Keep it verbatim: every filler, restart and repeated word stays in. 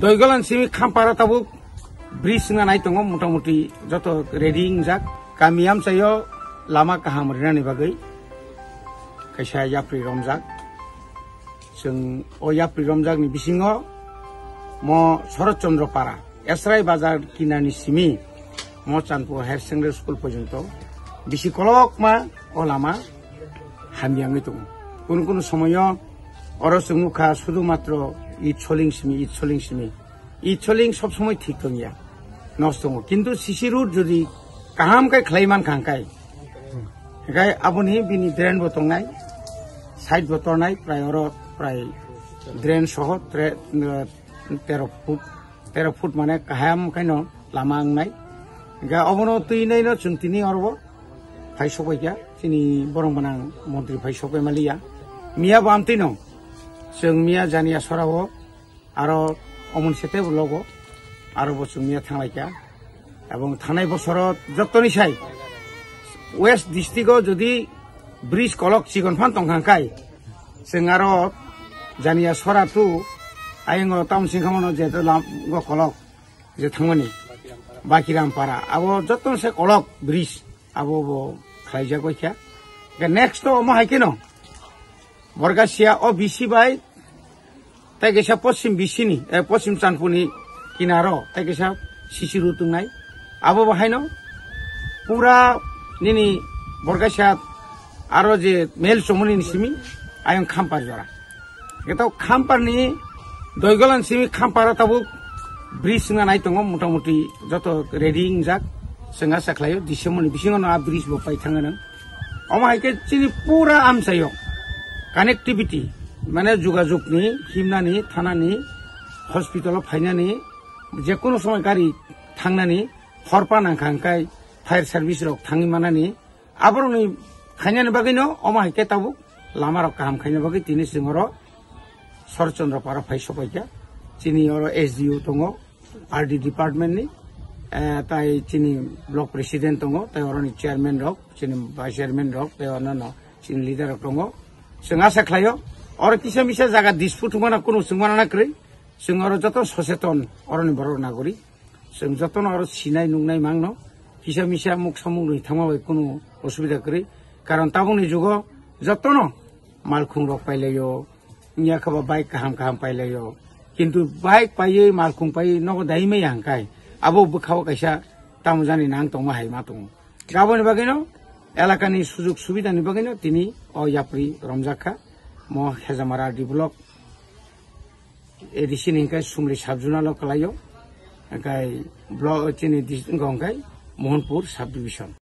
Doigolan simi Khampara tabuk bridge wngna nai tongo, motamuti joto ready wngjak. Kami amchaio lama kaham rinani bagwi kaisa yapri romjak. Chwng o yapri romjakni bisingo mo Shorot Chandra Para, Esrai Bazar kinani simi mo Chandpur Higher Secondary School porjonto bisi kolokma o lama hamyangwi tongo. Kunu kunu somoyo oro chwng nukha sudu matro it soling simi, it soling simi. It soling sob somoi thik tongya, nosto tongo. Kintu C C road jodi kaham khe khlai mankha hwnkhe, hwnkhe aboni bini drain bo tongnai, side bo tornai, prai oro prai drain soho tre-, eh, tero foot, tero foot mane kaham khaino lama wngnai. Hwnkhe obono twi naino chwng tini oro bo phai sokbaikha, chini borong gwnang montri phai sokbai maliya. Miya bo amtwino chwng miya Janiya Sorao aro omoni sete bo logo aro bo chwng miya thanglaikha. Ebong thanai bosoro jottoni sai West district o jodi bridge kolok chikon phan tongkha hwnkhe, chwng aro Janiya Sora tu ayongo tamoni singkha mano je lam go kolok je thangmani Bakiram Para, abo jottoni sai kolok bridge abo bo khlaijak bai kha. Hwnkhe next to omo hai kheno Borgasia o B C bai tei kaisa Poschim B C ni, eh, Poschim Chandpur ni kinaro tei kaisa C C road wngnai. Abo bo haino pura nini Borgasia aro je mel chomoni ni simi ayang Khampar jora. Hwnkhe to Khampar ni Doigolan simi Khampar o tabuk bridge wngna nai tongo, motamuti joto ready wngjak. Chwng asa khlaio December ni bisingo no a bridge bo pai thangna nang. Omo hai khe chini pura amchaio connectivity, mane jogajog ni, himnani, thanani, hospital o phainani, je kono somoi gari thangnani, hor pa nangkha hwnkhe fire service rok thangwi manani, aborokni khainani bagwino omo hai khe tabuk lama rok kaham khaina bagwi tini chwng oro Shorot Chandra Para phai sopaikha. Chini oro S D O tongo, R D department ni, eh, tai chini block president tongo, tai oroni chairman rok, chini vice chairman rok, tai orno chini leader rok tongo. Chwng asa khlaio, oro kisa misa jaga dispute wngmana kunu chwngmana na kwrwi, chwng oro joto soseton, oroni borok nagori. Chwng jotono oro sinai nuknai mangno, kisa misa muksa muknwi thangma bai kunu osubida kwrwi. Karon tabukni jugo jotono malkhung rok pailaio, wngya khe bo bike kaham kaham pailaio. Kintu bike paiwi malkhung paiwi nogo dai maya hwnkhe abo bwkhao kaisa tamo jani nang tongma hai ma tongo. Aboni bagwino elakani sujug subidani bagwino tini o yapri romjak kha. Mo Hejamara D block A D C ni hwnkhe Sumli sub zonal o kwlaio, hwnkhe block chini dis-, wngkha hwnkhe Mohanpur sub division.